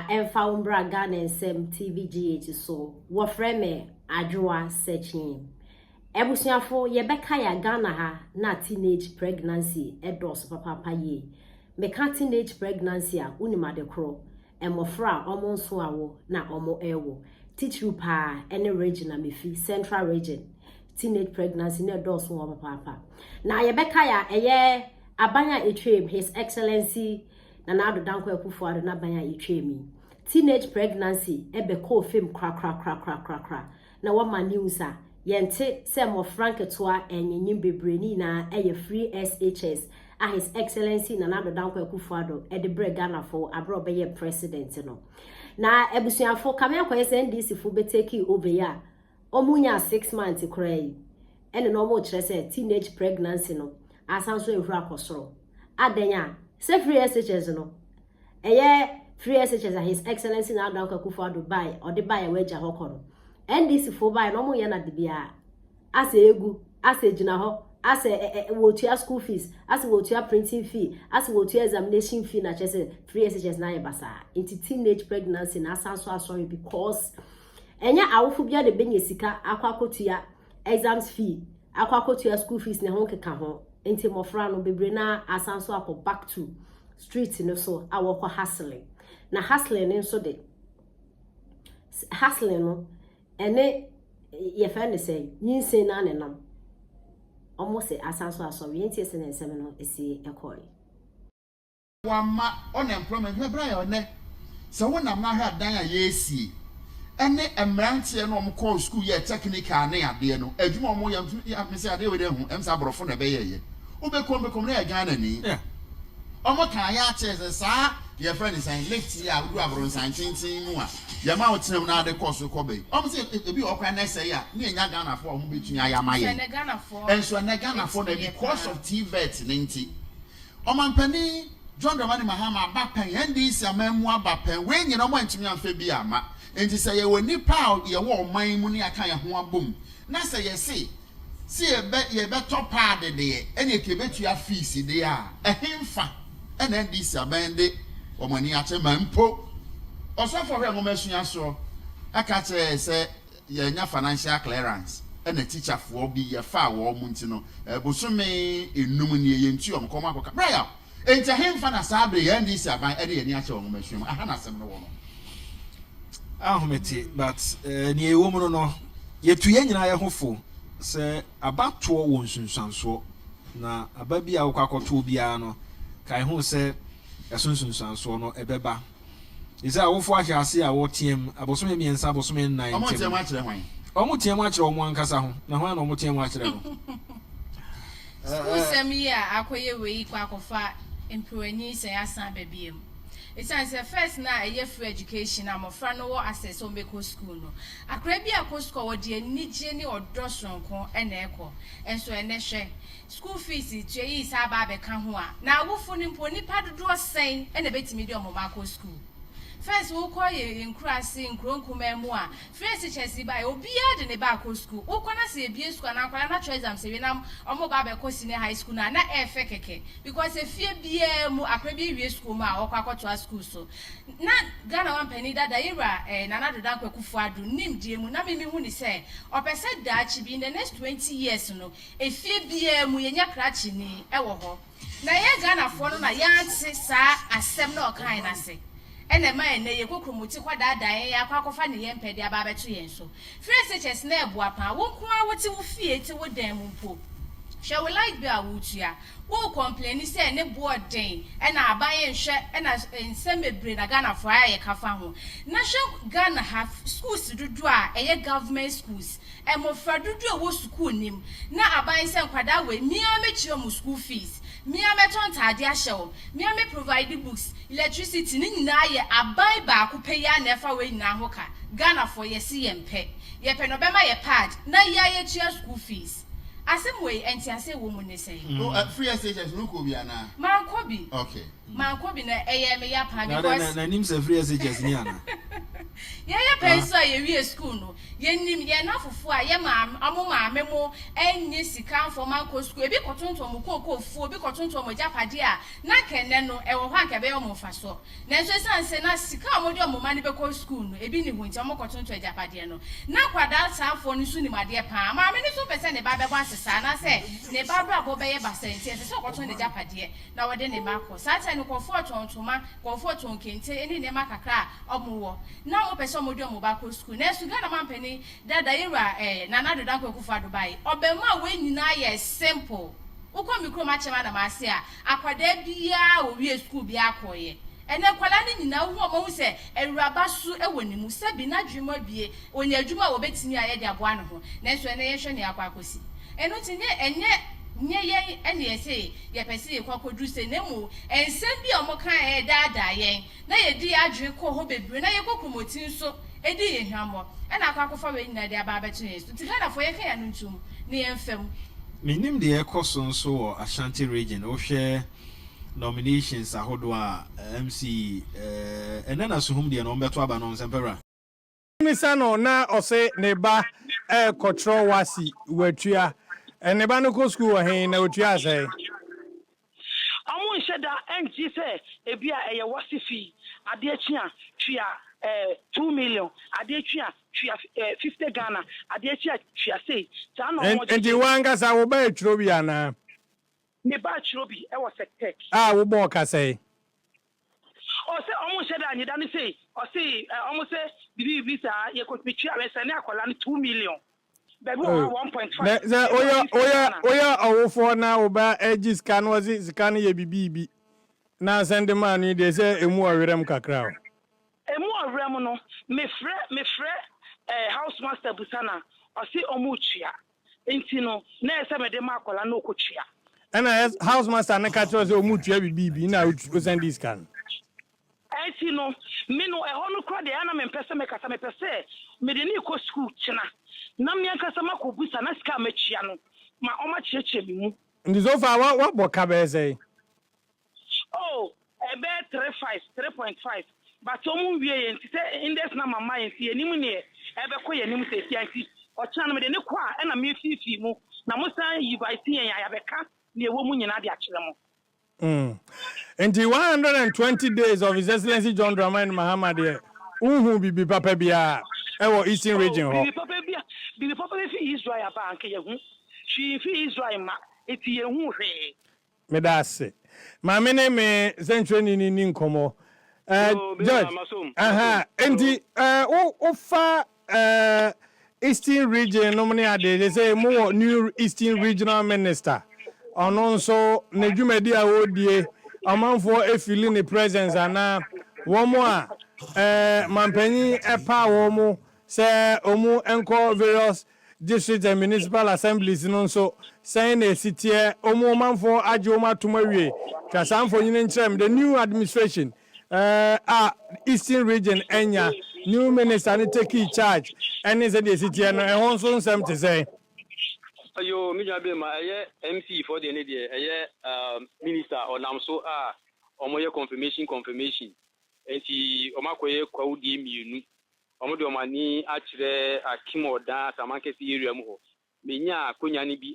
ɛmfa wo mbra Ghana Nsɛm TV GH so. Wɔfrɛ me Adwoa Sekyee. Abusuafo, yɛbɛka ya Ghana ha na teenage pregnancy ɛdɔɔso papaapa yie. Meka teenage pregnancy a, wonim ade korɔ. Mmɔfra a ɔmo nso awo na ɔmo ɛwo. Titiriw paa ɛne region a mefi, Central Region. Teenage pregnancy na ɛdɔɔso wɔ papaapa. Na yɛbɛka ya ɛyɛ aban a etwam, His Excellency Nana Addo Dankwa Akufo-Addo n'aban a etwam yi. Teenage pregnancy ɛbɛkɔɔ fam korakorakorakorakora na wɔma news a yɛnte sɛ mmɔfra nketewa ɛnyenyem bebree ne nyinaa ɛyɛ free SHS a His Excellency Nana Addo Dankwa Akufo-Addo ɛde brɛ Ghanafoɔ abere a ɔbɛyɛ president no. Na abusuafo, kame akɔyɛ sɛ NDC fo bɛtake over yi a ɔmo nya 6 months koraa yi ɛne na ɔmo kyerɛ sɛ teenage pregnancy no asan so ehuru akɔ soro. Adan a sɛ free SHS no, ɛyɛ free SHS a His Excellency Nana Addo Dankwa Akufo-Addo bae ɔde bae a wɔagya hɔ kɔ no, NDC fo bae na ɔmo yɛ na de bia asɛ egu asɛ gyina hɔ asɛ ɛ ɛ wɔtua school fees, asɛ wɔtua printing fee, asɛ wɔtua examination fee, na kyerɛ sɛ free SHS na ayɛ basaa. Nti teenage pregnancy na asan so asɔre because ɛnyɛ awofo bia de benya sika akɔ akɔtua exams fee, akɔ akɔtua school fees ne ho keka ho. Nti mmɔfra no bebree na asan so akɔ back to street no so a wɔkɔ hustling. Na hustling no nso de, hustling no ɛne yɛfrɛ no sɛ nyinsɛn na ne nam ɔmo sɛ asan so asɔre. Yɛn tie sɛ ne nsɛm no esi ɛkɔɛ. Wama unemployment. Hwɛ bra yɛ ɔnɛ sɛ wonam n'ahwɛ adan a yɛresie ɛne mmeranteɛ no a wɔn kɔɔ school yɛ technical ne adeɛ no adwuma a wɔn yɛ nso yɛ mesɛ adeɛ wei de ho ɛm sɛ aborɔfo na ɛbɛyɛ yɛ wobɛkɔm bɛkɔm na yɛ Ghana ni. Ɔmo kan yɛ akyerɛ sɛ saa yɛfrɛ ne sɛn, lift yi a wodu aborɔnsan tenten mu a yɛma wo tena mu na ade kɔ so kɔ bɛyi, ɔmo sɛ ebi wɔ ɔkora nɛsɛ yi a ne yɛnya Ghanafoɔ a ɔmo bɛtumi ayɛ ama yɛn. Sɛ Ghanafoɔ. Ɛnso ɛnɛ Ghanafoɔ na because of TVET ne nti ɔmampanin John Dramani Mahama aba pɛn, NDC aman mu aba pɛn, wei nyina ɔmo antumi amfa bi ama. Nti sɛ yɛwɔ nipa a yɛwɔ ɔman mu ne aka yɛn ho abom na sɛ yɛse si yɛbɛtɔ paadi deɛ ɛna eke bɛtua fees deɛ a, ɛhenfa ɛna NDC aban de wɔn ani akyɛ ma mpo ɔsɔfo hwɛ nwoma sua soɔ ɛka kyerɛ sɛ yɛnya financial clearance ɛna teacherfoɔ bi yɛfa a wɔn mu nti no ɛbosome 5 nie yɛntu wɔn kɔn akɔka braya. Nti ɛhenfa na saa abere yɛn NDC aban ɛde yɛn ani akyɛ wɔn nwoma sua mu aha na asɛm no wɔ no? Ahomete, but nea ɛwɔ mu no, yɛtu yɛn nyinaa yɛ ho fo sɛ abatoɔ wɔ nsunsuansoɔ, na aba bi a wokɔ akɔtoɔ biara no, kae ho sɛ ɛso nsunsuansoɔ no ɛbɛba. Ɛsɛ awofoɔ ahyɛ ase a wɔteam abosome 3, abosome 4 Ɔmo ntam. nteɛ mu akyerɛ hwan? Ɔmo team akyerɛ ɔmo ankasa ho, na hwan na ɔmo team akyerɛ no? Sukuusɛm yi a akɔyɛ wei kɔ akɔfa mpiranyi sɛn asan aba biem, ɛsiane sɛ first na ɛyɛ free education a mmɔfra no wɔ access sɛ wɔbɛkɔ school no, akora bi akɔ school a wɔde anigye ne ɔdɔ soronko ɛna ɛkɔ. Ɛnso ɛnɛ hwɛ school fees tua yi saa aba abɛka ho a, na awofo no mpo nipa dodoɔ sɛn ɛna ɛbɛtumi de ɔmo ma akɔ school? First wokɔ yɛ nkuraase, nkuro nkumaa mu a free SHS ba yɛ, obiara de ne ba akɔ school. Wokɔ na sɛ ebie school anaa akwadaa na atwerɛ exam sɛ nam ɔmo ba abɛkɔ senior high school na ɛɛfɛ kɛkɛ because efie biara mu akwadaa bi ewie school mu a ɔkɔ akɔtoa school so. Na Ghana wa mpanin dada yɛwura Nana Addo Dankwa Akufo-Addo nim die mu na mimi hu ni sɛ ɔpɛ sɛ daakye bi in the next 20 years no efie biara mu yɛnya krakye ni ɛwɔ hɔ. Na yɛ Ghanafoɔ no na yɛante saa asɛm na ɔkan n'ase ɛna ɛma ɛnɛ yɛ kokromoti kɔ daadaa yɛn akɔ akɔfa ne yɛn mpɛ de aba abɛto yɛn so. Free SHS na ɛboa paa. Wo nko ara wote wo fie, te wo dan mu mpo, hwɛ wo light bill a wotua, wo complain sɛ ne boɔ den ɛna aban yɛn nhwɛ ɛna nsɛm bebree na Ghanafoɔ ayɛ yɛ kafa ho. Na hwɛ Ghana ha schools dodoɔ a ɛyɛ government schools, mmɔfra dodoɔ a ɛwɔ sukuu nim na aban sɛ nkwadaa wei mmea mɛkyerɛ mu school fees, mmea mɛtɔ ntaade ahyɛ wɔn, mmea mɛ provide books, electricity, ne nyinaa yɛ aban baako pɛ yi a na ɛfa wei nyinaa ho ka. Ghanafoɔ yɛsi yɛn pɛ, yɛpɛ na ɔbɛma yɛ pad na yɛ ayɛtua school fees. Asɛm wei ɛnti ase wɔ mu ne sɛn? Oh, free SHS no kɔ bi anaa? Mankɔ bi. Mankɔ bi na ɛyɛ me ya paa Na because n'anim sɛ free SHS ni ana? Yɛyɛ pɛ nso a yɛwie school no Yɛnim yɛn nnamfofoɔ a yɛ maame, wɔn maame mo nni sika mfa wɔn ankɔ sukuu. Ebi kɔtontɔn wɔn kookoo fuo, ebi kɔtontɔn wɔn agyapadeɛ a na anka ɛnnɛ no ɛwɔ hɔ a anka ɛbɛyɛ wɔn mfasoɔ. Nanso esiane sɛ na sika a wɔde wɔn mma no bɛkɔ sukuu no ebi nni hɔ nti, wɔkɔtontɔn agyapadeɛ no. Ná nkwadaa saafoɔ no nso nim adeɛ pa ara. Maame no nso mpɛ sɛ ne ba bɛbɔ asesa anaasɛ ne ba abrabɔ bɛyɛ basaa nti, ɛsɛ sɛ ɔkɔtɔn n'agyapadeɛ na ɔde ne mma kɔ. Saa time no, nkurɔfoɔ retɔn ntoma, nkurɔfoɔ retɔn kente ne nneɛma kakra a wɔwɔ. Ná wɔpɛ sɛ wɔde wɔn ba kɔ sukuu. Nanso Ghana mampanin dada, Yɛwura eh, Nana Addo Dankwa Akufo-Addo baeɛ. Ɔbɛmaa wei nyinaa yɛɛ simple. Wokɔ me kurom akyɛm Anamase a, akwadaa biara a ɔwie sukuu biara kɔeɛ. Ɛnnɛ nkwadaa no nyinaa wohu wɔn a wohu sɛ awuraba su wɔ ne mu. Sɛbi n'adwene mu abue, ɔnya adwuma a ɔbɛtumi ayɛ de aboa ne ho. Nanso ɛnnɛ yɛnhwɛ nea akɔ akɔsi. Ɛno nti nyɛ ɛnyɛ nyɛ yɛn na yɛse yɛpɛ sɛ yɛkɔ akɔduru sei na mmom nsɛm bi a wɔka a ɛredaadaa yɛn na yɛde yɛn adwene kɔ hɔ bebree na yɛkɔ kuromoti nso di yɛn hwammɔ ɛna akɔ akɔfa wei nyinaa de aba abɛto yɛn so. Nti Ghanafoɔ yɛnka yɛn ano ntom na yɛmfa mu. Mennim deɛ ɛkɔ so nso wɔ Ashanti region, wohwɛ nominations ahodoɔ a MC ɛnɛ na Suhum deɛ no wɔbɛto aba no nsɛmpɛ wura. Misa no na ɔse ne ba ɛɛkɔtwerɛ wasi watua. Ne ba no kɔ sukuu wɔ he na otua sɛn? Ɔmo nhyɛ da ngye sɛ ebia ɛyɛ wasi fee, adeɛ kye a tua eh 2 million, adeɛ kye a tua eh 50 Ghana, adeɛ kye a tua sei, saa na ɔmo Nti gyegye. w'ankasa wo ba ɛtwerɛ bi anaa? Me ba twerɛ bi ɛwɔ Sectec. A wobɔɔ ka sɛn? Ɔsɛ ɔmo nhyɛ da nye da no sei, ɔse eh ɔmo sɛ bibi bibi saa, yɛkɔ metua mesɛne akwadaa no 2 million, baabi wɔ hɔ a 1.5, Na sɛ baabi wɔ woyɛ hɔ 50 woyɛ Ghana. Woyɛ ɔwofoɔ na wo ba agye sika na ɔse sika no yɛ bibiibi na asɛn de maa no yi deɛ, sɛ ɛmu ɔwerɛm kakra o. Emu ɔwerɛm no, mefrɛ house master busa na ɔse ɔmo tua, nti no na ɛsɛ mede ma akwadaa na ɔkɔtua. Ɛna house master no ka kyerɛ wo sɛ ɔmu tua bibiibi na wosan di sika no? Ɛnti no me no ɛhɔ no kora deɛ ɛna mempɛ sɛ mekasa, mepɛ sɛ mede ne kɔ sukuu kyena na me ankasa makɔ busa na sika a matua no ma ɔma kyerɛkyerɛ me mu. Nti so far wabɔ ka bɛyɛ sɛn? Oh, ɛbɛyɛ 3.5, 3.5, but ɔmo nwie yɛ, nti sɛ index number ma yɛ, nti yɛnim neɛ ɛbɛkɔ yɛn anim sɛ esia, nti ɔkyena no mede ne kɔ a ɛna mefiifii mu na mo san invite yɛn a yɛabɛka nea ɛwɔ mu nyinaa de akyerɛ mo. Nti 120 days of His Excellency John Dramani Mahama deɛ, wohu bibi papa biara ɛwɔ Eastern Region hɔ? Bibi papa bi a, bibi papa bi fi Israel aba anka yɛhu hwee fi Israel ma, eti yɛhu hwee. Meda ase. Maame ne me sɛnkyerɛni ni ni nkɔmmɔ. Yo, me George, nua, masom, aha, masom. Nti wofa Eastern Region nom ne ade, de sɛ mowɔ new Eastern Regional Minister, ɔno nso ne dwumadi a wɔredie, ɔmanfoɔ efili ne presence anaa wɔn a mampanyin ɛpa wɔn mo sɛ wɔn nkɔ various district and municipal assemblies no nso, sɛn na esi teɛ? Wɔn ɔmanfoɔ agye wɔn atom awie? Twa saa mfonyin nkyerɛ m the new administration a Eastern Region anya new minister no take charge ɛne sɛdeɛ esi teɛ no, ɛho nso nsɛm te sɛn? Yo, me nua bɛma ɛyɛ MC foɔ deɛ ne deɛ ɛyɛ minister ɔnam so a ɔmoyɛ confirmation, nti ɔmo akɔyɛ kwawudie mmienu, ɔmo de ɔmo ani akyerɛ Akim Oda Asamankese area mu hɔ. Menya akonya no bi.